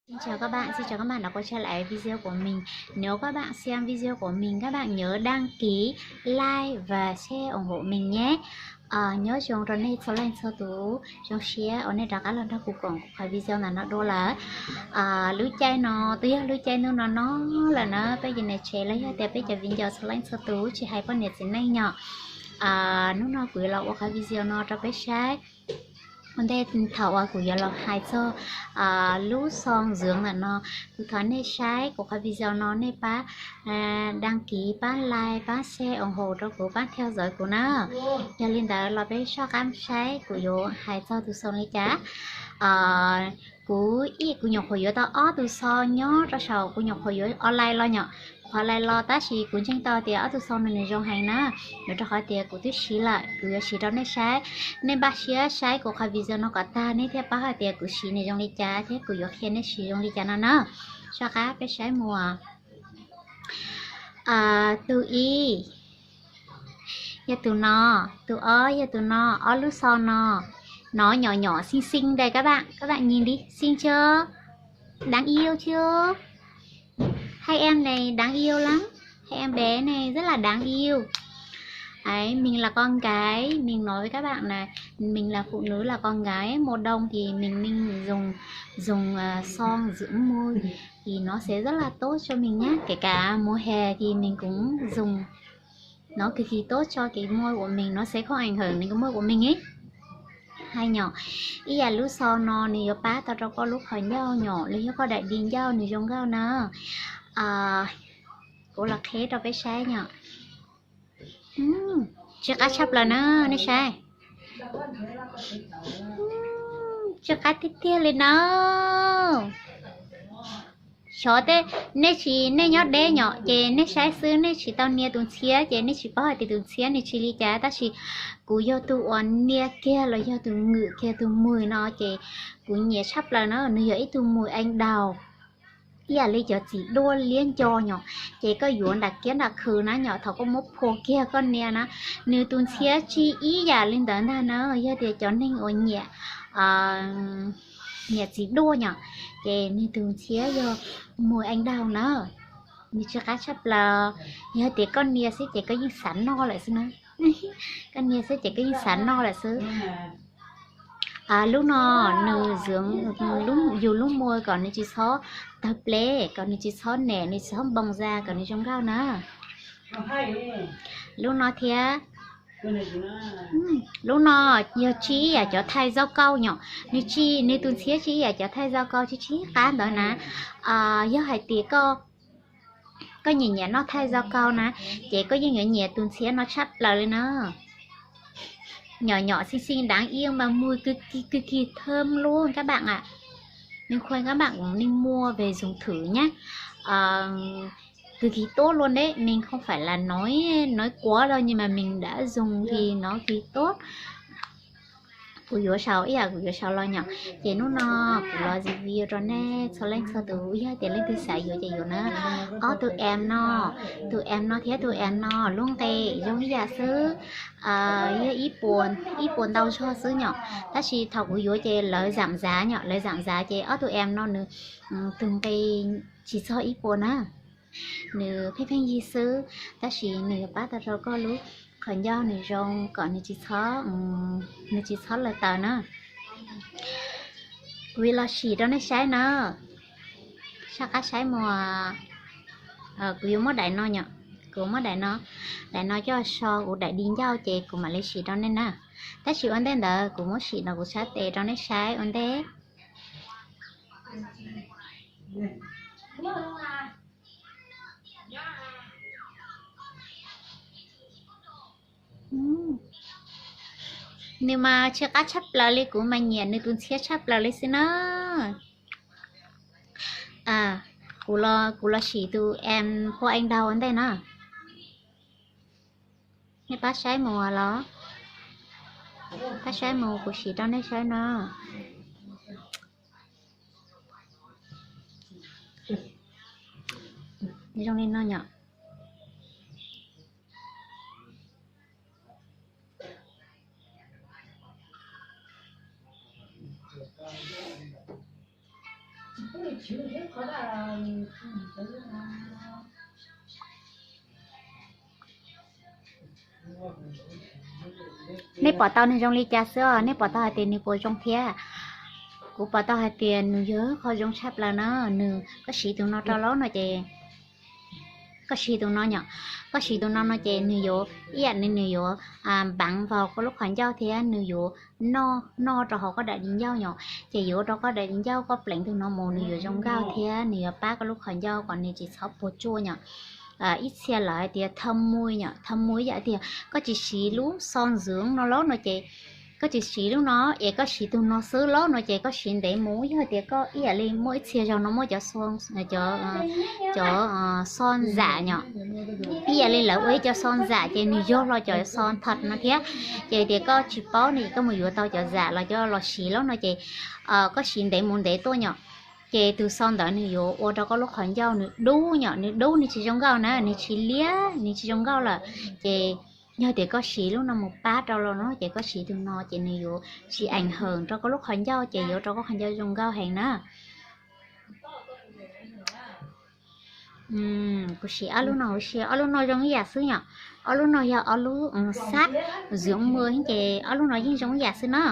Xin chào các bạn, xin chào các bạn đã quay trở lại video của mình. Nếu các bạn xem video của mình, các bạn nhớ đăng ký, like và share ủng hộ mình nhé. Ờ, nhớ Zoom rau nej txhua leej txhua tus, zoo siab uas nej rov qab los nrog kuv koom kuv qhov video ntawm no dua lawm. Lub caij no twb yog lub caij ntuj no no lawm na, peb cov niam tsev los yog tias peb cov viv ncaus txhua leej txhua tus, tsis hais poj niam txiv neej yom. Hnub no kuv yuav los ua qhov video no rau peb saib. Ua ntej thaum uas kuv yuav los hais txog lub xoo dưỡng ntawm no, kuv thov nej saib kuv qhov video no nej pab đăng ký, pab like, pab share ủng hộ rau kuv, pab theo dõi kuv na. Yog li ntawd los peb soj qab saib kuv yuav hais txog tus xoo li cas. Kuv, kuv nyuam qhuav yuav tau ob tug xoo nyob rau saum kuv nyuam qhuav yuav online los yom. Qhuav online los tab sis kuv ntseeg tau tias ob tug xoo no nws zoo heev na, yuav rau qhov tias kuv twb siv lawm, kuv yuav siv rau nej saib. Nej npaj siab saib kuv qhov video no kom tag nej thiaj paub hais tias kuv siv nws zoo li cas thiab kuv yuav qhia nej siv zoo li cas no na. Soj qab peb saib mus. Tus ib yog tus no, tus ob yog tus no, ob lub xoo no. Nó nhỏ nhỏ xinh xinh đây các bạn, các bạn nhìn đi, xinh chưa? Đáng yêu chưa? Hai em này đáng yêu lắm. Hai em bé này rất là đáng yêu. Đấy, mình là con gái, mình nói với các bạn là mình là phụ nữ là con gái, mùa đông thì mình nên dùng dùng à, son dưỡng môi thì nó sẽ rất là tốt cho mình nhé. Kể cả mùa hè thì mình cũng dùng Nó cực kỳ tốt cho cái môi của mình, nó sẽ không ảnh hưởng đến cái môi của mình ấy. Hay nhỉ. Ib yam lub xoo no nws yuav pab tau rau koj lub qhov ncauj nyom los yog koj daim di ncauj nws zoo nkauj na. Kuv los qheb rau peb saib nyom. Tsw qab tshaj plaws na, nej saib. Tsw qab tiag tiag li na. Xyov tej, nej tsis, nej nyob deb nyom ces nej saib xwb, nej tsis tau nias tus ntxhiab ces nej tsis paub hais tias tus ntxhiab nws tsis li cas, tab sis kuv yog tus uas nias kiag los yog tus ngửi kiag tus mùi no ces kuv nyiam tshaj plaws na. Nws yog ib tug mùi anh đào, ib yam li cov txiv duaj liab nco nyom, ces koj yuav nram kiab nram khw na nyom, thaum koj muab phua kiag koj nias na, nws tus ntxhiab tsis ib yam li ntawd ntag na. Yog tias cov neeg uas nyiam nyiam txiv duaj nyom, ces nws tus ntxhiab yog mùi anh đào na. Nws tsw qab tshaj plaws, yog tias koj nias xwb ces koj yeej xav noj lawm xwb na. Koj nias xwb ces koj yeej xav noj lawm xwb. Lub no nws dưỡng yus lub môi kom nws tsis txhob tawg pleb, kom nws tsis txhob nem, nws tsis txhob npoo da, kom nws zoo nkauj na. Lub no thiab. Lub no yog tsis ib yam cov thaij zau kaus nyom, nws tsis, nws tus ntxhiab tsis ib yam cov thaij zau kaus, tsis tsis qab ntawd na. Yog hais tias koj, koj nyiam nyiam noj thaij zau kaus na, ces koj yeej yuav nyiam tus ntxhiab no tshaj plaws li na. Nhỏ nhỏ xinh xinh đáng yêu mà mùi cực kỳ, cực kỳ thơm luôn các bạn ạ. Mình khuyên các bạn cũng nên mua về dùng thử nhé. Ờ, cực kỳ tốt luôn đấy. Mình không phải là nói nói quá đâu nhưng mà mình đã dùng thì nó thì tốt. Kuv yuav sau ib yam, kuv yuav sau los nyom. Ces hnub no kuv los review rau nej txhua leej txhua tus, yog tias leej twg xav yuav ces yuav na. Ob tus em no, tus em no thiab tus em no lub nqe zoo ib yam xwb. Yog ib puas, ib puas ntau zog xwb nyom. Tab sis thaum kuv yuav ces lawv giảm giá nyom, lawv giảm giá ces ob tus em no nws tus nqe tsis txog ib puas na. Nws pheej pheej yig xwb, tab sis nws yuav pab tau rau koj lub qhov ncauj nws zoo kom nws tsis txhob, nws tsis txhob lawv taws na. Kuv yuav los sim rau nej saib na. Soj qab saib mus. Kuv yuav muab daim no nyom, kuv muab daim no, daim no coj so kuv daim di ncauj ces kuv mam li sim rau nej na. Tab sis ua ntej ntawd kuv muab sim no kuv sab tes rau nej saib ua ntej. Nws mas tsw qab tshaj plaws li, kuv mas nyiam nws tus ntxhiab tshaj plaws li xwb na. Kuv los, kuv los sim tus em pho anh đào ua ntej na. Nej pab saib mus los, pab saib mus kuv sim rau nej saib no. Zoo li no nyom. Nej pom tau nws zoo li cas xwb os? Nej pom tau hais tias nws puas zoo thiab? Kuv pom tau hais tias nws yog qhov zoo tshaj plaws na. Nws, koj siv tus no rau lawm no ces, koj siv tus no yom, koj siv tus no no ces nws yuav ib yam li nws yuav npav vau koj lub qhov ncauj thiab nws yuav noj noj rau hauv koj daim di ncauj yom. Ces yuav ua rau koj daim di ncauj koj pleev tus no mus nws yuav zoo nkauj thiab nws yuav pab koj lub qhov ncauj kom nws tsis txhob puas tsuaj yom. Ib txhia lawv hais tias thơm môi yom, thơm môi ib yam tias koj tsis siv lub son dưỡng no lawm no ces, koj tsis siv lub no es koj siv tus no xwb lawm no ces koj siv ntev mus, yog tias koj ib yam li muaj ib txhia zaug no muaj cov son, cov, cov son da yom, ib yam li lawv ua ib cov son da ces nws yog hlo cov son thật no thiab. Ces tias koj tsis paub no ces koj mus yuav tau cov da los coj los siv lawm no ces koj siv ntev mus ntev tuaj yom, ces tus son ntawd nws yuav ua rau koj lub qhov ncauj nws dub yom, nws dub nws tsis zoo nkauj na, nws tsis liab nws tsis zoo nkauj lawm. Ces yog tias koj siv lub no mus pab rau los no ces koj siv tus no ces nws yuav tsis ảnh hưởng rau koj lub qhov ncauj ces yuav ua rau koj qhov ncauj zoo nkauj heev na. Kuv siv ob lub no, kuv siv ob lub no zoo ib yam xwb yom. Ob lub no yog ob lub sab dưỡng môi ces ob lub no yeej zoo ib yam xwb na.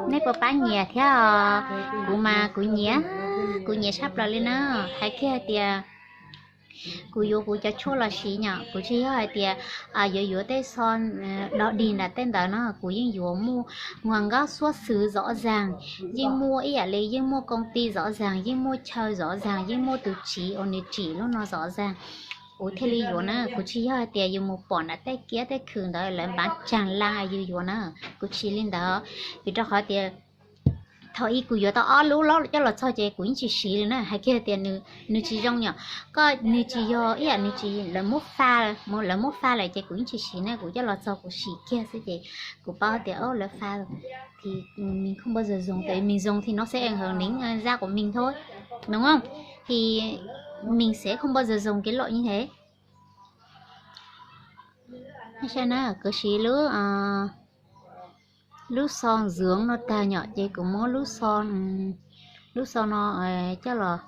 Nej puas pab nyiam thiab os? Kuv mas kuv nyiam, kuv nyiam tshaj plaws li na. Hais kiag hais tias kuv yuav kuv cov tshuaj los siv yom, kuv tsis yog hais tias yuav yuav tej son do dig nram tej ntawd no, kuv yeej yuav muaj nguồn gốc xuất xứ rõ ràng, yeej muaj ib yam li yeej muaj công ty rõ ràng, yeej muaj chaw rõ ràng, yeej muaj tus txiv uas nws tsim lub no rõ ràng, kuv thiaj li yuav na. Kuv tsis yog hais tias yus mus pom nram tej kiab tej khw ntawd lawv bán tràn lan yus yuav na, kuv tsis li ntawd. Vim rau qhov tias thaum ub kuv yuav tau ob lub coj los txog ces kuv yeej tsis siv li na, hais kiag tias nws tsis zoo yom. Koj, nws tsis yog ib yam nws tsis, lawv muab fa, lawv muab fa lawm ces kuv yeej tsis siv na, kuv coj los txog kuv siv kiag xwb ces kuv paub tias lawv fa thì mình không bao giờ dùng, tại vì mình dùng thì nó sẽ ảnh hưởng đến da của mình thôi, đúng không? Thì mình sẽ không bao giờ dùng cái loại như thế. Saib na, kuv siv lub, lub son dưỡng no tag yom, ces kuv muab lub son, lub son no coj los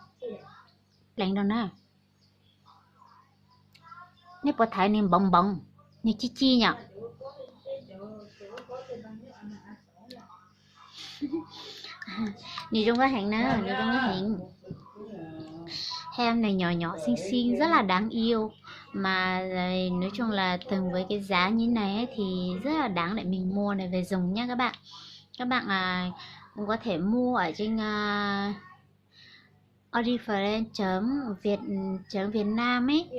pleev rau na. Nej puas thaiv nws npoov npoov, nws ci ci yom. Nws zoo nkauj heev na, nws zoo nkauj heev. Hai em này nhỏ nhỏ xinh xinh, rất là đáng yêu. Mà nói chung là thường với cái giá như này ấy, thì rất là đáng để mình mua này về dùng nhá các bạn. Các bạn à, cũng có thể mua ở trên à, Oriflame chấm Việt, chấm Việt Nam ấy.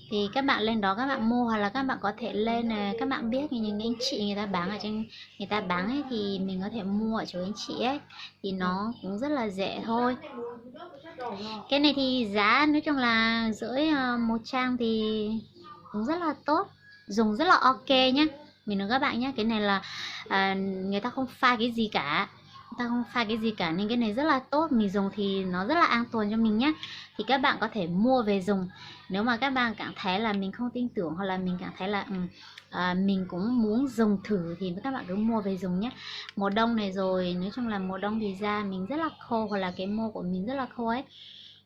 Thì các bạn lên đó các bạn mua hoặc là các bạn có thể lên à, các bạn biết những anh chị người ta bán ở trên, người ta bán ấy thì mình có thể mua ở chỗ anh chị ấy. Thì nó cũng rất là rẻ thôi. Cái này thì giá nói chung là dưới à, một trang thì cũng rất là tốt, dùng rất là ok nhá. Mình nói các bạn nhé, cái này là à, người ta không pha cái gì cả, người ta không pha cái gì cả nên cái này rất là tốt, mình dùng thì nó rất là an toàn cho mình nhé. Thì các bạn có thể mua về dùng. Nếu mà các bạn cảm thấy là mình không tin tưởng hoặc là mình cảm thấy là ừ, à, mình cũng muốn dùng thử thì các bạn cứ mua về dùng nhé. Mùa đông này rồi, nói chung là mùa đông thì da mình rất là khô hoặc là cái mô của mình rất là khô ấy.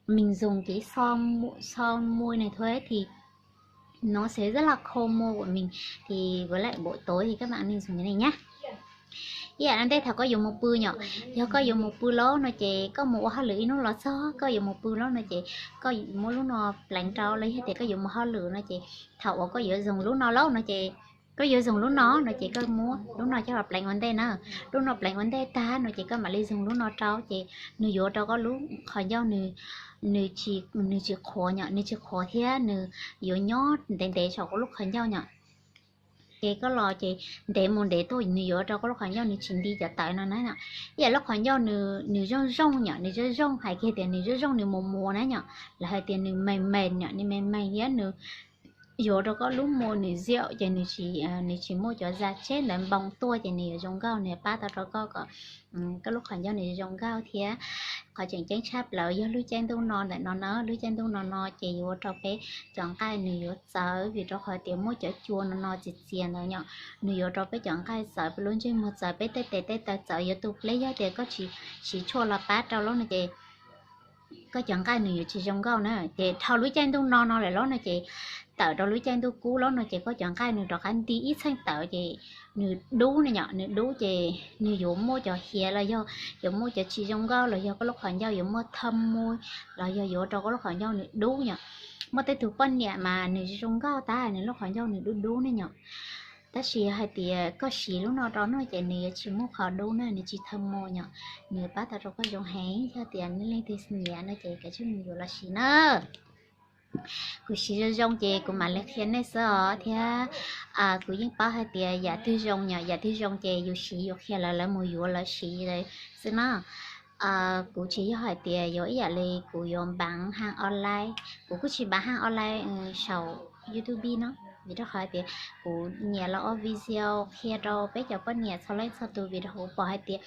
Mình dùng cái son mu-, son môi này thôi ấy, thì nó sẽ rất là khô môi của mình. Thì với lại buổi tối thì các bạn nên dùng cái này nhá. Ib yam no ntej thaum koj yuav mus pw yom, yog koj yuav mus pw lawm no ces koj mus ua hauj lwm ib hnub los txog koj yuav mus pw lawm no ces koj muab lub no pleev rau, los yog tias koj yuav mus hauj lwm no ces thaum uas koj yuav dùng lub no lawm no ces, koj yuav dùng lub no no ces koj muab lub no coj los pleev ua ntej na. Lub no pleev ua ntej tag no ces koj mam li dùng lub no rau ces nws yuav rau koj lub qhov ncauj nws, nws tsis, nws tsis qhuav yom, nws tsis qhuav thiab nws yuav nyob ntev ntev saum koj lub qhov ncauj yom. Ces koj los ces ntev mus ntev tuaj nws yuav rau koj lub qhov ncauj nws tsis nti cov tawv no na. Ib yam lub qhov ncauj nws, nws zoo zoo yom, nws zoo zoo, hais kiag tias nws zoo zoo, nws mos mos na yom, lawv hais tias nws mềm mềm yom, nws mềm mềm thiab nws yuav rau koj lub mos nws ziaum ces nws tsis, nws tsis muaj cov zaj tseb ntawd npoo tuaj ces nws yuav zoo nkauj, nws pab tau rau koj kom koj lub qhov ncauj nws zoo nkauj thiab. Qhov tseem ceeb tshaj plaws yog lub caij ntuj no ntawm no na, lub caij ntuj no no ces yuav ua rau peb cov nqaij nws yuav txawv vim rau qhov tias muaj cov cua no no txias txias ntawd yom, nws yuav ua rau peb cov nqaij txawv, peb lub ntsej muag txawv, peb tej tes tej taw txawv, yuav tus pleb yog tias koj tsis siv tshuaj los pab rau lawm no ces koj cov nqaij nws yuav tsis zoo nkauj na. Ces dhau lub caij ntuj no no lawm lawm no ces tawm rau lub caij ntuj kub lawm no ces koj cov nqaij nws rov qab nti ib txheej tawm ces nws dub ne yom, nws dub ces nws yuav muaj cov hiav los yog yuav muaj cov tsis zoo nkauj los yog koj lub qhov ncauj yuav muaj thaj muj los yog yuav ua rau koj lub qhov ncauj nws dub yom. Muaj tej tug poj niam mas nws zoo nkauj tag nws lub qhov ncauj nws dub dub ne yom. Tab sis yog hais tias koj siv lub no rau no ces nws yuav tsis muaj qhov dub na, nws tsis thaj muj yom, nws pab tau rau koj zoo heev. Yog tias nej leej twg nyiam no ces kav tsij mus yuav los siv na. Kuv siv zoo zoo ces kuv mam li qhia nej xwb os thiab. Kuv yeej paub hais tias yam twg zoo yom, yam twg zoo ces yus siv yus qhia lawv, lawv mus yuav lawv siv xwb na. Kuv tsis yog hais tias yuav ib yam li kuv yuav npav haj online, kuv kuj tsis npav haj online saum YouTube no, vim rau qhov tias kuv nyiam los ua video qhia rau peb cov poj niam txhua leej txhua tus, vim rau kuv pom hais tias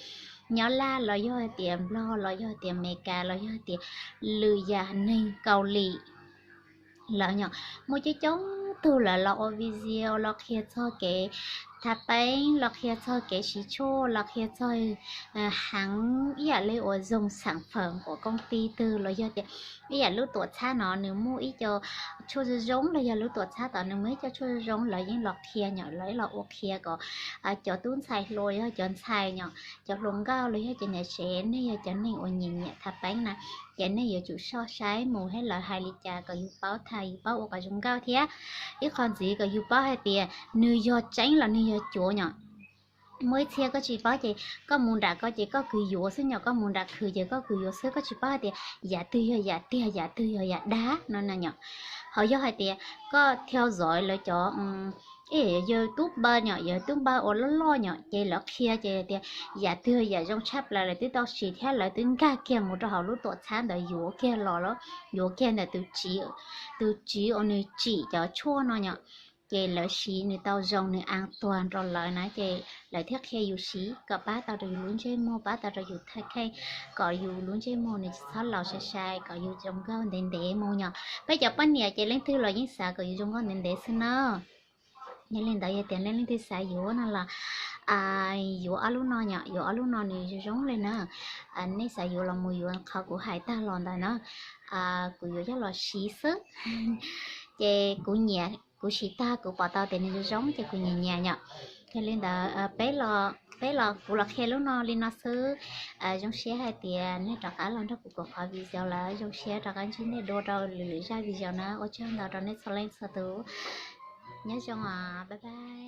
nyob Laj los yog hais tias Nplog los yog hais tias Amelikas los yog hais tias lwm yam neeg Kaus Lim lawm yom, muaj coob coob tug lawv los ua video los qhia txog kev thav peeb, los qhia txog kev siv tshuaj, los qhia txog heev ib yam li uas zoo xam phawm uas koom ti twg los yog tias ib yam lub tuam txhab no nws muaj ib co tshuaj zoo zoo los yog lub tuam txhab tom nws muaj ib co tshuaj zoo zoo, lawv yeej los qhia yom, lawv los ua qhia kom cov tub ntxhais hluas los yog cov ntxhais yom, cov hluas nkauj los yog cov niam tsev, nej yog cov neeg uas nyiam nyiam thav peeb na, ces nej yuav tsum soj saib mus thiab lawv hais li cas kom yus paub tha, yus paub ua kom zoo nkauj thiab. Ib qho ntxiv kom yus paub hais tias nws yog tseeb los nws yog cuav yom. Muaj ib txhia koj tsis paub ces koj mus nram ko ces koj kws yuav xwb yom, koj mus nram khw ces koj kws yuav xwb, koj tsis paub hais tias yam twg yog yam tiag, yam twg yog yam dab no na yom. Ho yog hais tias koj theo dõi lawv cov YouTube yom, YouTube uas loj loj yom, ces lawv qhia ces tias yam twg yam zoo tshaj plaws lawv twb tau siv thiab lawv twb nkag kiag mus rau hauv lub tuam txhab ntawd yuav kiag los, yuav kiag ntawm tus tsiv uas nws tsim cov tshuaj no yom. Ces lawv siv nws tau zoo, nws an tuag rau lawv na, ces lawv thiaj qhia yus siv kom pab tau rau yus lub ntsej muag, pab tau rau yus thaj kheej, kom yus lub ntsej muag nws tsis txhob laus sai sai, kom yus zoo nkauj ntev ntev mus yom. Peb cov poj niam ces leej twg los yeej xav kom yus zoo nkauj ntev ntev xwb na. Yog li ntawd yog tias nej leej twg xav yuav no los yuav ob lub no yom, yuav ob lub no nws zoo zoo li na. Nej xav yuav los mus yuav qhov kuv hais tag los ntawd na, kuv yuav coj los siv xwb. Ces kuv nyiam, kuv siv tag kuv pom tau tias nws zoo zoo ces kuv nyiam nyiam yom. Yog li ntawd peb los, peb los, kuv los qhia lub no li no xwb. Zoo siab hais tias nej rov qab los nrog kuv koom qhov video lawm, zoo siab rov qab ntsib nej dua rau lwm lwm zaj video na. Ua tsaug ntau rau nej txhua leej txhua tus. Nyob zoo os, bye bye.